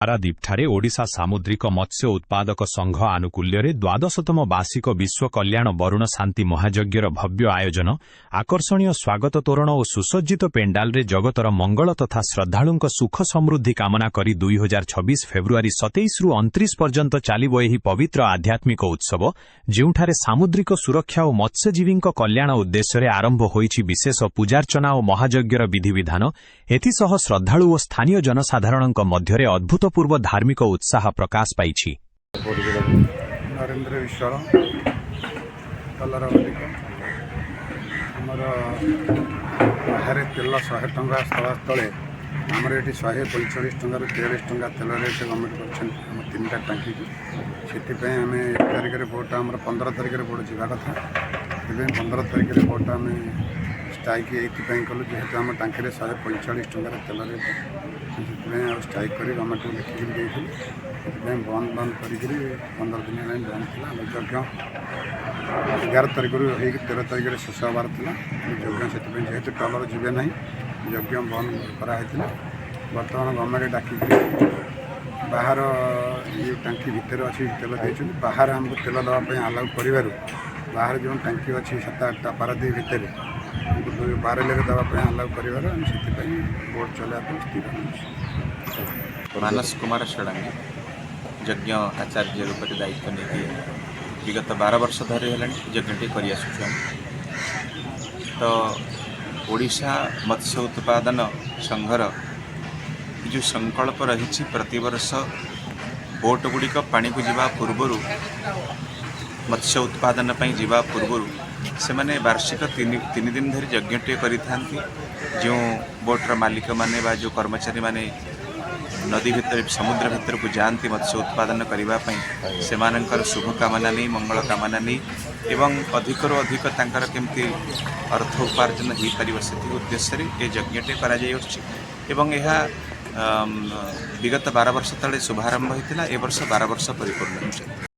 ପାରାଦୀପଠାରେ ଓଡ଼ିଶା ସାମୁଦ୍ରିକ ମତ୍ସ୍ୟ ଉତ୍ପାଦକ ସଂଘ ଆନୁକୂଲ୍ୟରେ ଦ୍ୱାଦଶତମ ବାର୍ଷିକ ବିଶ୍ୱ କଲ୍ୟାଣ ବରୁଣ ଶାନ୍ତି ମହାଯଜ୍ଞର ଭବ୍ୟ ଆୟୋଜନ। ଆକର୍ଷଣୀୟ ସ୍ୱାଗତ ତୋରଣ ଓ ସୁସଜ୍ଜିତ ପେଣ୍ଡାଲରେ ଜଗତର ମଙ୍ଗଳ ତଥା ଶ୍ରଦ୍ଧାଳୁଙ୍କ ସୁଖ ସମୃଦ୍ଧି କାମନା କରି 2026 ଫେବୃଆରୀ 27ରୁ 29 ପର୍ଯ୍ୟନ୍ତ ଚାଲିବ ଏହି ପବିତ୍ର ଆଧ୍ୟାତ୍ମିକ ଉତ୍ସବ, ଯେଉଁଠାରେ ସାମୁଦ୍ରିକ ସୁରକ୍ଷା ଓ ମତ୍ସ୍ୟଜୀବୀଙ୍କ କଲ୍ୟାଣ ଉଦ୍ଦେଶ୍ୟରେ ଆରମ୍ଭ ହୋଇଛି ବିଶେଷ ପୂଜାର୍ଚ୍ଚନା ଓ ମହାଯଜ୍ଞର ବିଧିବିଧାନ। ଏଥିସହ ଶ୍ରଦ୍ଧାଳୁ ଓ ସ୍ଥାନୀୟ ଜନସାଧାରଣଙ୍କ ମଧ୍ୟରେ ଅଦ୍ଭୁତପୂର୍ବ ଧାର୍ମିକ ଉତ୍ସାହ ପ୍ରକାଶ ପାଇଛି। ନରେନ୍ଦ୍ର ବିଶ୍ୱାଳ, ଟ୍ରଲର ମାଲିକ। ଆମର ବାହାରେ ତେଲ 100 ଟଙ୍କା ସ୍ଥଳସ୍ଥଳେ ଆମର ଏଠି 145 ଟଙ୍କାରୁ 43 ଟଙ୍କା ତେଲ ରେଟ୍ ଗଭର୍ଣ୍ଣମେଣ୍ଟ କରିଛନ୍ତି ଆମ ତିନିଟା ଟାଙ୍କିକୁ। ସେଥିପାଇଁ ଆମେ 1 ତାରିଖରେ ବୋଟ୍, ଆମର 15 ତାରିଖରେ ବୋଟ୍ ଯିବା କଥା। ସେଥିପାଇଁ 15 ତାରିଖରେ ବୋଟ୍ ଆମେ ଷ୍ଟ୍ରାଇକ୍ ଏଇଥିପାଇଁ କଲୁ, ଯେହେତୁ ଆମ ଟାଙ୍କିରେ 145 ଟଙ୍କାର ତେଲ ରେଟ୍। ସେଥିପାଇଁ ଆଉ ଷ୍ଟ୍ରାଇକ୍ କରି ଗଭର୍ଣ୍ଣମେଣ୍ଟକୁ ଲେଖିକିରି ଦେଇଥିଲୁ। ସେଥିପାଇଁ ବନ୍ଦ ବନ୍ଦ କରିକିରି 15 ଦିନ ହେଲାଣି ବନ୍ଦ ଥିଲା। ଆମ ଯଜ୍ଞ 11 ତାରିଖରୁ ହେଇକି 13 ତାରିଖରେ ଶେଷ ହେବାର ଥିଲା ଯଜ୍ଞ। ସେଥିପାଇଁ ଯେହେତୁ ଟ୍ରଲର ଯିବେ ନାହିଁ, ଯଜ୍ଞ ବନ୍ଦ କରାହେଇଥିଲା। ବର୍ତ୍ତମାନ ଗଭର୍ଣ୍ଣମେଣ୍ଟ ଡାକିକିରି ବାହାର ଇଏ ଟାଙ୍କି ଭିତରେ ଅଛି ତେଲ ଦେଇଛନ୍ତି, ବାହାରେ ଆମକୁ ତେଲ ଦେବା ପାଇଁ ଆଲାଉ କରିବାରୁ, ବାହାରେ ଯେଉଁ ଟାଙ୍କି ଅଛି ସାତ ଆଠଟା ପାରାଦ୍ୱୀପ ଭିତରେ, ବାରେଲରେ ଦେବା ପାଇଁ ଆଲାଉ କରିବାରୁ ଆମେ ସେଥିପାଇଁ ବୋଟ୍ ଚଲାଇବା ପାଇଁ ସ୍ଥିର ନେଇଛୁ। ମାନସ କୁମାର ଷଡ଼ଙ୍ଗୀ, ଯଜ୍ଞ ଆଚାର୍ଯ୍ୟ ରୂପରେ ଦାୟିତ୍ୱ ନେଇକି ବିଗତ 12 ବର୍ଷ ଧରି ହେଲାଣି ଯଜ୍ଞଟି କରିଆସୁଛୁ ଆମେ। ତ ଓଡ଼ିଶା ମତ୍ସ୍ୟ ଉତ୍ପାଦନ ସଂଘର ଏ ଯେଉଁ ସଂକଳ୍ପ ରହିଛି, ପ୍ରତିବର୍ଷ ବୋଟ୍ ଗୁଡ଼ିକ ପାଣିକୁ ଯିବା ପୂର୍ବରୁ, ମତ୍ସ୍ୟ ଉତ୍ପାଦନ ପାଇଁ ଯିବା ପୂର୍ବରୁ ସେମାନେ ବାର୍ଷିକ ତିନି ତିନି ଦିନ ଧରି ଯଜ୍ଞଟିଏ କରିଥାନ୍ତି। ଯେଉଁ ବୋଟ୍ର ମାଲିକମାନେ ବା ଯେଉଁ କର୍ମଚାରୀମାନେ ନଦୀ ଭିତରେ, ସମୁଦ୍ର ଭିତରକୁ ଯାଆନ୍ତି ମତ୍ସ୍ୟ ଉତ୍ପାଦନ କରିବା ପାଇଁ, ସେମାନଙ୍କର ଶୁଭ କାମନା ନେଇ, ମଙ୍ଗଳ କାମନା ନେଇ ଏବଂ ଅଧିକରୁ ଅଧିକ ତାଙ୍କର କେମିତି ଅର୍ଥ ଉପାର୍ଜନ ହୋଇପାରିବ, ସେତିକି ଉଦ୍ଦେଶ୍ୟରେ ଏ ଯଜ୍ଞଟି କରାଯାଇଆସୁଛି। ଏବଂ ଏହା ବିଗତ 12 ବର୍ଷ ତଳେ ଶୁଭାରମ୍ଭ ହୋଇଥିଲା। ଏ ବର୍ଷ 12 ବର୍ଷ ପରିପୂର୍ଣ୍ଣ ହେଉଛନ୍ତି।